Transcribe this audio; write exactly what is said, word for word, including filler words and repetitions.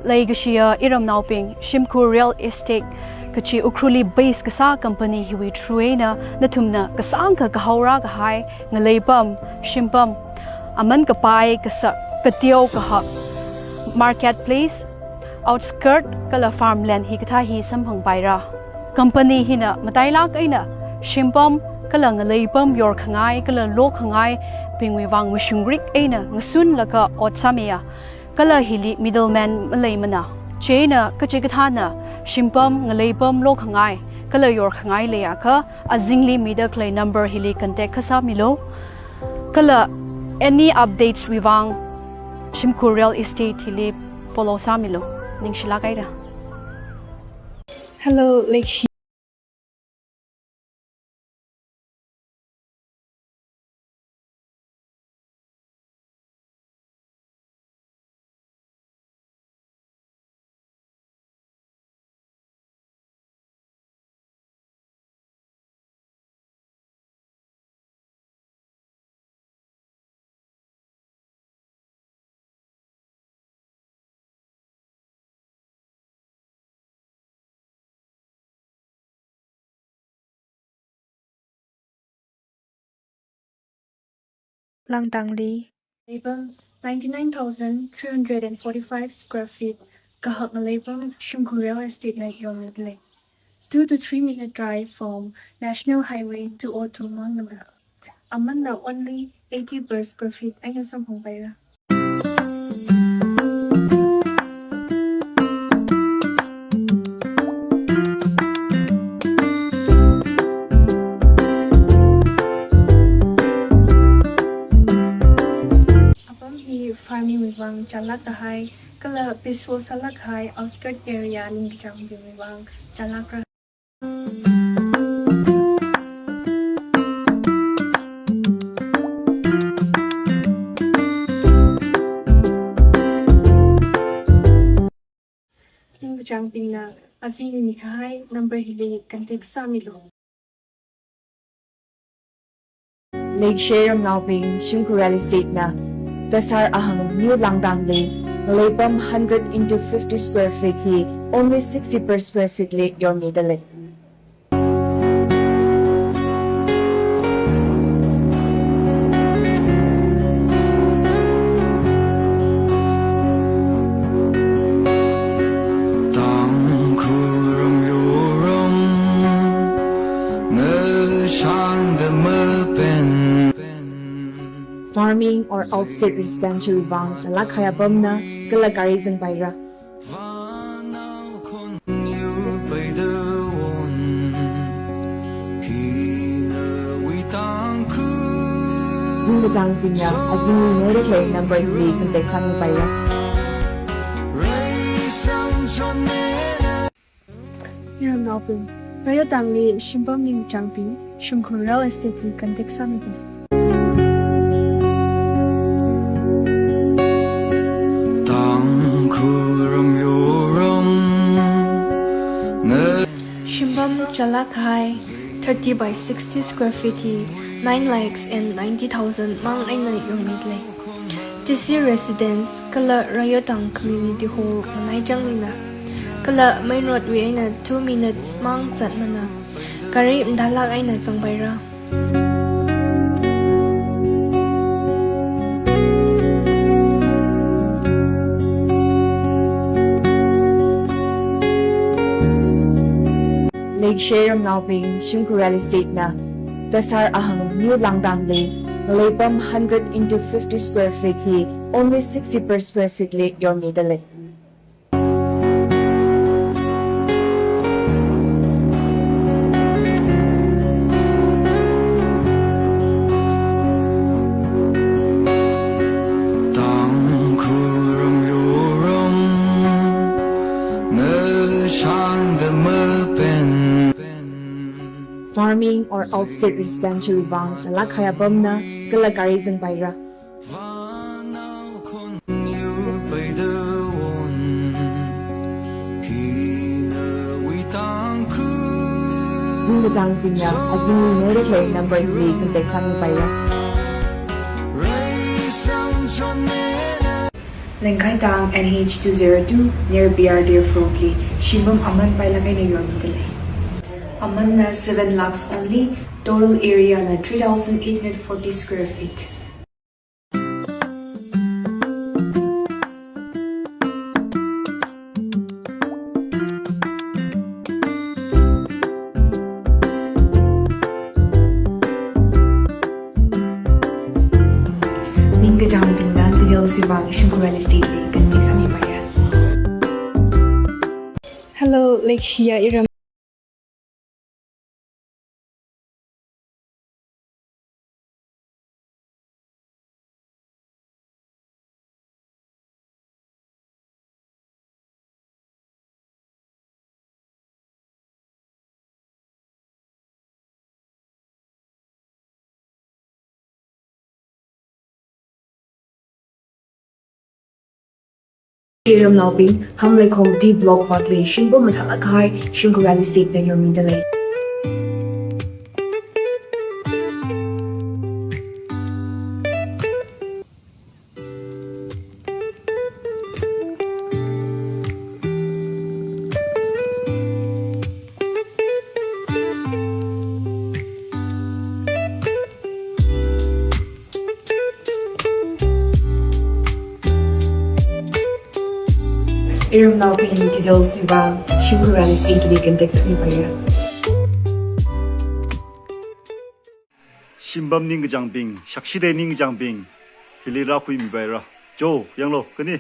Leikashiya iramnaobing, Shimkhur Real Estate kachi Ukhrulli base kasā company hiwui through eina nathumna kasāngkha kahaora kahai ngaleipam, shimpam, aman kapai kasak, kateo kahak, marketplace, outskirt kala farmland hikathā hi samphangpaira. Company hina matailak eina shimpam kala ngaleipam yorkhangai kala lokhangaibingwui vang mashungrik eina ngasunlaga ot sāmiya. Kala hili middleman maleimana. Chieina kachikathāna shimpam, ngaleipam lokhangai kala yorkhangai leiakha azingli mida khalei number hili contact kasāmilu. Kala any updates wui vang Shimkhur Real Estate hili follow sāmilu. Ningshilak haira. Hello, Leikshi. Langdangli. Leipam ninety-nine thousand three hundred and forty-five square feet kahak ngaleipam Shimkhur Real Estate na yormidalei. Two to three minute drive from National Highway two oh two Mangnamra. Amanna only eighty per square feet eina samphangpaira. Apam hi farming wui vang chālak kahai, kala peaceful sālak kahai, outskirt area ningkachāngbingwui vang chālakra. Ningkachāngbingna azingli mikahai number hili contact sāmilu. Leikashiya iramnaobing, Shimkhur Real Estate na Tasar Ahang New Langdangli ngaleipam hundred into fifty square feet hi only sixty per square feet li yormidalei. Tangkhul ram yoram, mashangda mapen. Farming or outskirt residential vang chālak kahai apamna kala gari zangpaira. Ningkachāngbingna azingli mida khalei number hili contact sāmipaira. Iramnaobing, Rayotangli shimpam ningkachāngbing, Shimkhur Real Estate li contact sāmilu. Tangkhul ram yoram, me- Shimpam chālak kahai thirty by sixty square feet hi nine lakhs and ninety thousand mang eina yormidalei. T C Residence kala Rayotang Community Hall manai changlina. Kala main road wui eina two minutes mang zatmana. Gari mathālak eina zangpaira. Leikashiya iramnaobing, Shimkhur Real Estate na Tasar Ahang New Langdangli ngaleipam hundred into fifty square feet hi only sixty per square feet li yormidalei. Tangkhul ram yoram, mashangda mapen. Farming or outskirt residential vang chālak kahai apamna kala gari zangpaira. Ningkachāngbingna azingli mida khalei number hili contact sāmipaira. Lengkai Tang N H two zero two near B R D F Road li shimbam aman pailāk eina yormida lei. Amanna seven lakhs only, total area na three thousand eight hundred forty square feet. Ningkachangbingna details wui vang Shimkhur Real Estate li contact sāmipaira. Hello, leishiya iram. Iramnaobing, Hamleikhong D Block vātli shimbam mathālāk kahai Shimkhur Real Estate na yormida lei. Iramnaobing, details wui vang Shimkhur Real Estate li contact sāmipaira. Shimbam ningkachangbing, shakshide ningkachangbing, hili rākhuimipaira. Jo, yanglu, khani.